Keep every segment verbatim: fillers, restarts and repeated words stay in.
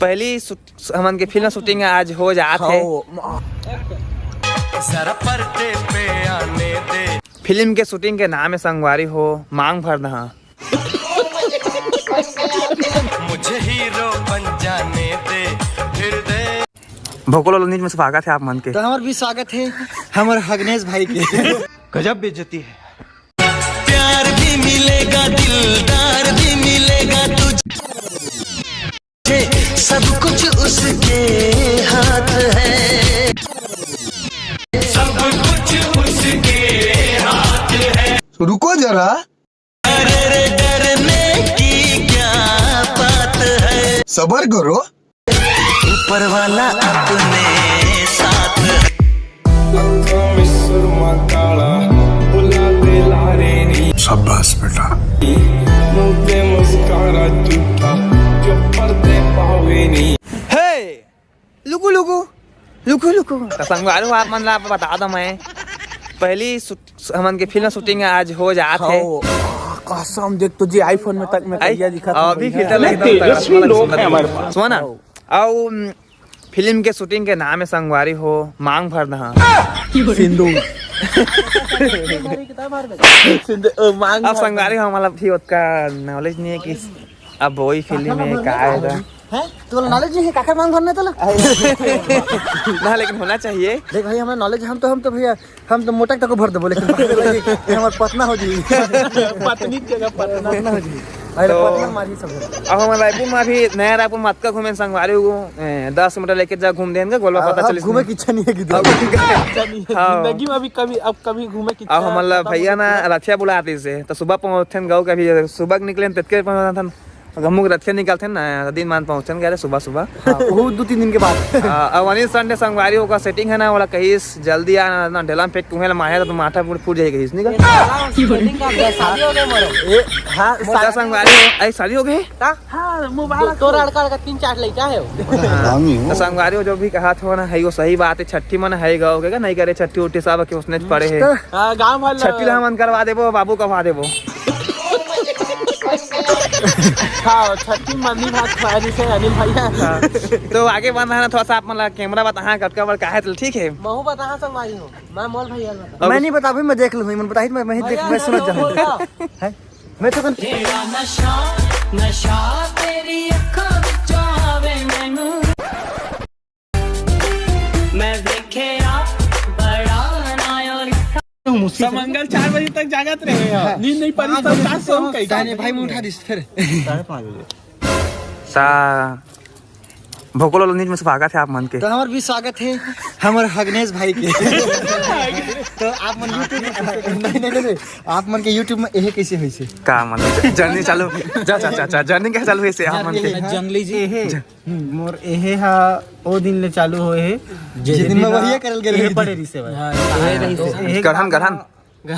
पहली शूट-, हमन के फिल्म शूटिंग आज हो जात हे। जरा पर्दे पे आने दे। फिल्म के शूटिंग के नाम हे संगवारी हो मांग भर दहा। मुझे हीरो बन जाने दे, फिर दे। भोकलो नीच में स्वागत हे आप मन के। तो हमर भी स्वागत हे हमर हगनेश भाई के। गजब बेइज्जती है। प्यार भी मिलेगा, दिलदार भी मिलेगा तुझे, सब कुछ उसके हाथ है, सब कुछ उसके हाथ है। रुको जरा। अरे रे, डरने की क्या बात है, सबर करो। ऊपर वाला अपने साथ है। ਅੱਖਾਂ ਵਿੱਚ ਸੁਰਮਾ ਕਾਲਾ, ਬੁੱਲਾਂ ਤੇ ਲਾਰੇ ਨੀ। शाबाश बेटा। ਮੂੰਹ ਤੇ ਮੁਸਕਾਰਾ ਝੂਠਾ, ਜੋ ਪਰਦੇ ਪਾਵੇ ਨੀ। हे, लुकु लुकु, लुकु लुकु। तो संगवारी हो, आप मन ला बता दो मैं, पहली शूट-, हमन के फिल्म शूटिंग आज हो जात हे। कसम, देख तो जी iPhone में तक में आई? करिया दिखा था अभी भैया। फिल्टर लगे तो तेजस्वी लोग हैं हमारे पास। सुना ना? अउ, उम, फिल्म के शूटिंग के नाम हे संगवारी हो मांग भर दहा। सिंदूर। सिंदूर, ओ, मांग अब भर संगवारी हो, मतलब, भी ओतका नॉलेज नहीं है कि अब वही फिल्म में का है तो। हैं? तोला नॉलेज नहीं है, काकर मांग भरना है तोला? ना, लेकिन होना चाहिए। देख भाई, हमें नॉलेज, हम तो, हम तो भैया, हम तो मोटा तक भर देबो, लेकिन ये हमार पतना हो जी। पत्नी के जगह पतना। पतना हो जी। अरे तो पतना मारी सब। अब हम रायपुर में अभी नया रायपुर में अतका घूमे संगवारी हो, ए, दस किलोमीटर लेके जा घूम देन का गोलवा पता अब चलिस घूमे नहीं। की इच्छा नहीं है कि अब इच्छा नहीं है। हाँ। जिंदगी में अभी कभी, अब कभी घूमे की अब इच्छा हमन ला खत्म हो भैया ना चुकी है। रथिया बुलाती से, तो सुबह पहुँचन गाँव का भी, सुबह निकले ततके पहुँचन। अगर मुँह रथिया निकालते ना, तो दिन मान पहुँचन गए रे सुबह सुबह। हाँ, वो दो तीन दिन के बाद। हाँ, अब अनिल संडे संगवारी ओकर सेटिंग है ना, वाला कहिस जल्दी आ ना, ढेला में फेंक तुम्हें माहे तो माथा फूट फूट जाएगी इसने का। ये साला सेटिंग का शादी हो गई मोरो। ए, हाँ, मोटा शादी संगवारी हो, आई शादी हो गई? का? हाँ, मुबारक तो हो। लड़का लड़का तीन चार लड़का है वो। हाँ, तो संगवारी हो जो भी कहा था ना, है वो सही बात है। छठी मन है गाँव के का नहीं करे, छठी उठी सब के उसने पड़े है। हाँ, गाँव वाला छठी ला हमन करवा देबो, बाबू करवा देबो। हाँ, छठी मनी भात खा रही से अनिल भैया। हाँ। तो आगे बंद है ना, थोड़ा सा आप मतलब कैमरा बताहा कतका बड़ का है, तो ठीक है। महू बताहा संगवारी हो, मैं मोल भैया बता। मैं नहीं बता, भाई, मैं देख लूँ, मैं बताही, मैं, मैं देख, भैया, मैं समझ जाऊँ। बोल रहा। हैं? मैं तो कन- तेरा नशा, नशा तेरी अखा विच आवे मैनू। मैं देखिया बड़ा नायो लिखा। समंगल चार बजे तक जागत रहे हो। हाँ। नींद नहीं पड़ी, पाँच तब बजे चार से सौ हम कहीं जाने भाई, मैं उठा दिस फिर। साढ़े पाँच बजे। सा भोकलो नीच में स्वागत हे आप मन के। तो हमर भी स्वागत हे हमर हगनेश भाई के। तो आप मन YouTube में, नहीं, नहीं, नहीं, नहीं, आप मन के YouTube में एहे कैसे होइसे? का मतलब जर्नी चालू, जा, जा, जा, जा, जर्नी कैसे चालू होइसे आप मन के? जंगली जी। एहे, ज- हम्म, मोर एहे हा ओ दिन ले चालू होए हे। जे दिन में वही करल गेल एहे रही। पड़े रिसे भाई। हाँ, एहे रही से। एहे गढ़न, गढ़न।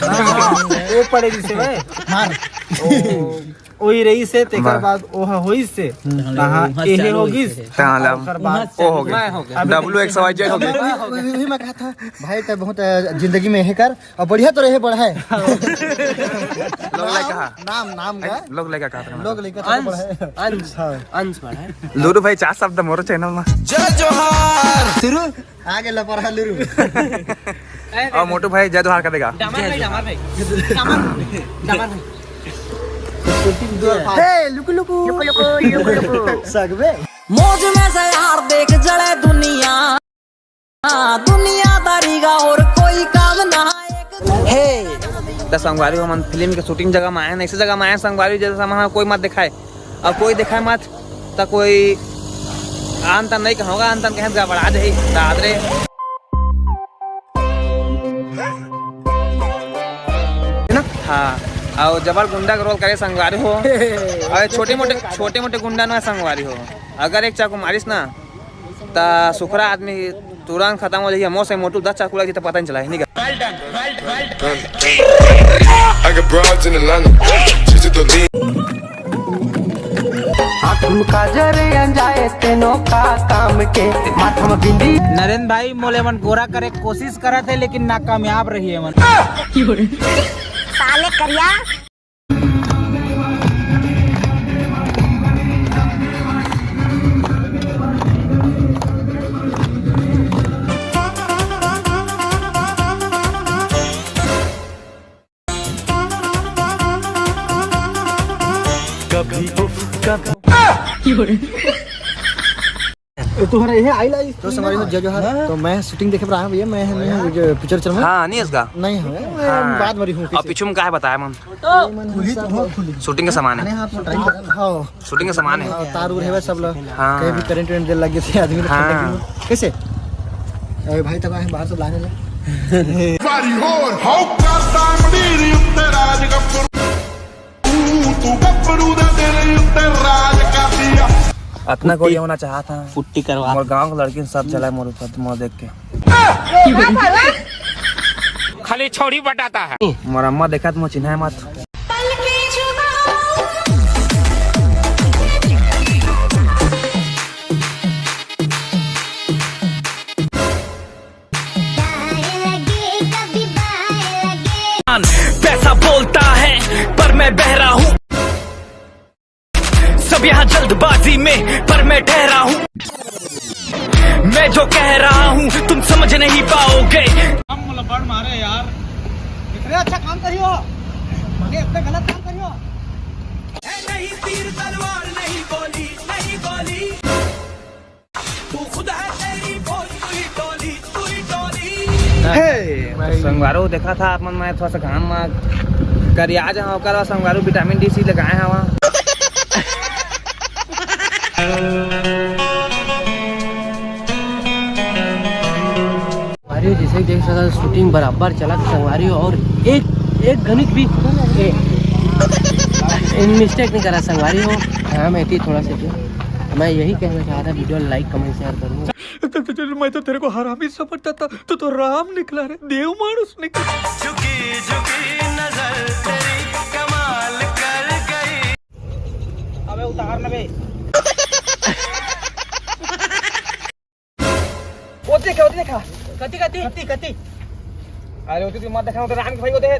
हाँ, ओ पड़े रिसे भाई। मार। ओ, ओही रही से, तेकर हाँ। बाद ओह होई से। हम्म। कहाँ उहाँ एहे चालू होई होगी से। कहाँ ला? ओकर बाद उहाँ ओ हो गए। मैं हो गया। W X Y Z हो गए। मैं वही, वही, वही मैं कहा था, भाई, तब बहुत, अ, जिंदगी में एहे कर, और बढ़िया तो रहे, बढ़ा है। लोग लाइक कहा? नाम, नाम का? लोग लाइक कहा था? लोग लाइक कहा था, अंश, बढ़ा है। अंश, हाँ। अंश बढ़ा है। लूरू भाई, चार शब्द मोरो चैनल में। जय जोहार। शुरू? आगे लपरहा लुरु। और मोटू भाई जय जोहार कर देगा। डामर भाई, डामर भाई। डामर, डामर भाई। हे, लुकु, लुकु। लुकु, लुकु, लुकु, लुकु। सगवे। मौज में से यार देख जले दुनिया। दुनियादारी का और कोई काम ना एक। हे। त संगवारी हो, हमन फिल्म के शूटिंग जगह में आए हैं, ऐसे जगह में आए हैं संगवारी, जैसे सामान कोई मत दिखाए। अब कोई देखा मत, त कोई आन तन नहीं कहूँगा, आन तन कहें गड़बड़ा जाही, दाद रे। है ना? हाँ, और जबर गुंडा के रोल करे संगवारी हो। अरे छोटे मोटे, छोटे मोटे गुंडा ना संगवारी हो। अगर एक चाकू मारिस ना, त सुखरा आदमी तुरंत खत्म हो जाही। मोर से मोटू दस चाकू लग जाही त पता नहीं चला, नहीं का? I got broads in Atlanta, she's at the lean। आँख में काजर अंजाए तेनो का काम के, माथा में बिंदी। नरेंद्र भाई, मोले मन गोरा करे कोशिश करत हे, लेकिन नाकामयाब रही हे मन। साले करिया। तुम्हारा ये आई लाई। तो हमारी हो जय जोहार। हाँ। तो मैं शूटिंग देखे पर आया हूँ भैया, मैं नहीं हूँ जो पिक्चर चल रहा। हाँ, नहीं है इसका। नहीं हूँ मैं, हाँ। बाद में हूँ और पीछे। पीछू में का है बताया मन? खुली तो हो, खुली। शूटिंग का सामान है। अरे हाँ, आप ट्राई कर। हाँ। शूटिंग का सामान है। हाँ, तार उर है सब लोग। हाँ। कहीं भी करंट वरंट लग गए थे आदमी लोग हाँ। खतरनाक। कैसे? अरे भाई, तब आए बाहर सब लाने ले। अतना कोई होना चाहत हे। पुट्टी करवा। मोर गांव के लड़किन सब चला मोर ऊपर, मोर देख के। खाली छौड़ी पटाता है। मोर अम्मा देखा तो मोर चिन्हा मत। पैसा बोलता है, पर मैं बहरा हूँ। सब यहाँ जल्दबाजी में, पर मैं ठहरा हूँ। मैं जो कह रहा हूँ, तुम समझ नहीं पाओगे। हम लबड़ मारे यार, इतने अच्छा काम करियो, मगे इतने गलत काम करियो। नहीं तीर तलवार, नहीं गोली, नहीं गोली। तू खुद है तेरी फौज, तू ही टोली, तू ही टोली। हे, तो संगवारू देखा था आप मन, मैं थोड़ा सा घाम में करिया जा, ओकर बाद संगवारू विटामिन डी सी लगाए हवा। संगवारी हो, जैसे कि देख सकते हो, शूटिंग बराबर चला था संगवारी हो, और एक, एक गणित भी ए, मिस्टेक नहीं करा संगवारी हो। हाँ, मैं थी थोड़ा सा जो, मैं यही कहना चाह रहा था, वीडियो लाइक, कमेंट, शेयर करूँगा। तो, तो, तो, मैं तो तेरे को हरामी समझता था, तू तो राम निकला रे, देव मानुस निकला। झुकी झुकी नजर तेरी कमाल कर गई। अबे उतार ना बे। ओती देखा, ओती देखा। कति, कति? कति, कति? अरे, ओती तो मत देखा, वो तो राम के भाई होते हैं।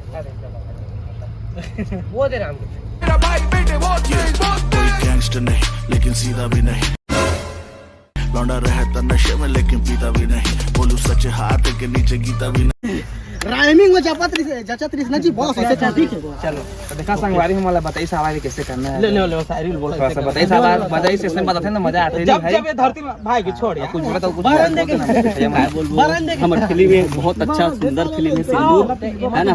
वो दे राम के। कोई गैंगस्टर नहीं, लेकिन सीधा भी नहीं। लौंडा रहता नशे में, लेकिन पीता भी नहीं। बोलू सच, हाथ के नीचे गीता भी नहीं। राइमिंग में जपत रही, जचत रही ना जी, बॉस, ऐसे चलती है। चलो, तो देखा संगवारी, हमला बताई सावारी कैसे करना है। ले, ले, ले, शायरी बोल। थोड़ा सा बताई सावार, मजा इस, इसमें बताते हैं ना, मजा आते जब, नहीं जब ये धरती में, भाई की छोड़ यार। कुछ बोला तो कुछ बरन दे के। बोल, बोल, बोल। बरन दे के। हमारी फिल्म है, बहुत अच्छा, सुंदर फिल्म है, सिंदूर, है ना?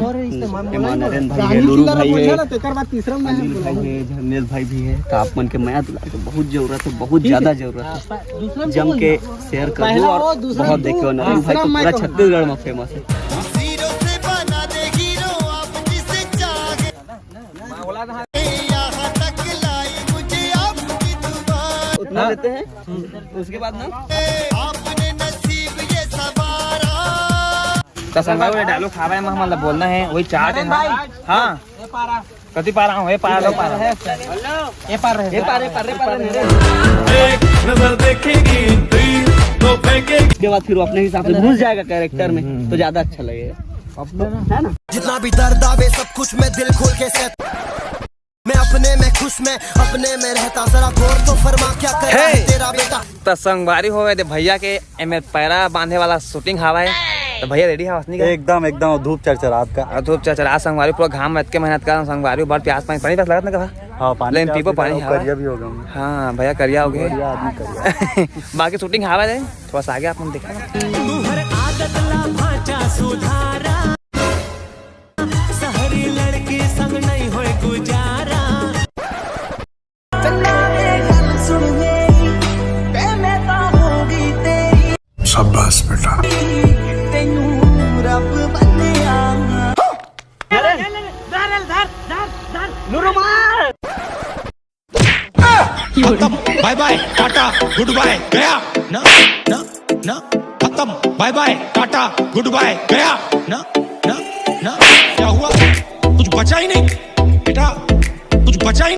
एमा नरेंद्र भाई है, कहानी लुरु चिल्ला भाई बोल है, ना, तेकर बाद तीसरा में अनिल भाई है, धर्मेश भाई भी है, तो आप मन के मया दुलार के बहुत जरूरत है, बहुत ज्यादा जरूरत है। दूसरा में जम के शेयर कर दो और बहुत देखो, नरेंद्र भाई तो पूरा छत्तीसगढ़ में फेमस है। उतना देते हैं, उसके बाद ना। तो संगवारी, वो डायलॉग खावा है, मतलब बोलना है, वही चाट है। हाँ। कति पारा हूँ, ए पारा, लो पारा। ए पार रहे। ए पार, ए पार, ए पार, ए पार। एक नजर देखेगी, तीर तो फेंकेगी। उसके बाद फिर वो अपने हिसाब से घुस जाएगा कैरेक्टर में, तो ज्यादा अच्छा लगेगा। अपने ना। है ना? जितना भी दर्द आवे, सब कुछ मैं दिल खोल के सहता। मैं अपने में खुश, मैं अपने में रहता, जरा गौर तो फरमा, क्या कर रहा है हे! तेरा बेटा? त संगवारी होवे दे भैया के एमे पैरा बांधे वाला शूटिंग हावय। त भैया रेडी हवस नहीं का? एकदम, एकदम धूप चरचरात का। अउ धूप चरचरात संगवारी, पूरा घाम में अतके मेहनत का संगवारी, बड़ प्यास पानी, पानी प्यास लगत ना का? हाँ, पानी लेकिन प्यास पीबो भी पानी लगा, हवा। करिया भी हो गया हूँ। हाँ, भैया करिया हो गए। बढ़िया आदमी करिया। बाकी शूटिंग हावय दे, थोड़ा सा आगे आप मन देखा। तुहर आदत ला भांचा सुधारा, सहरी लड़की संग नहीं होए गुजारा। शाबाश बेटा। खत्म, बाय बाय, टाटा, गुड बाय, गया। ना, ना, ना, खत्म, बाय बाय, टाटा, गुड बाय, गया। ना, ना, ना, क्या हुआ? कुछ बचा ही नहीं बेटा, कुछ बचा ही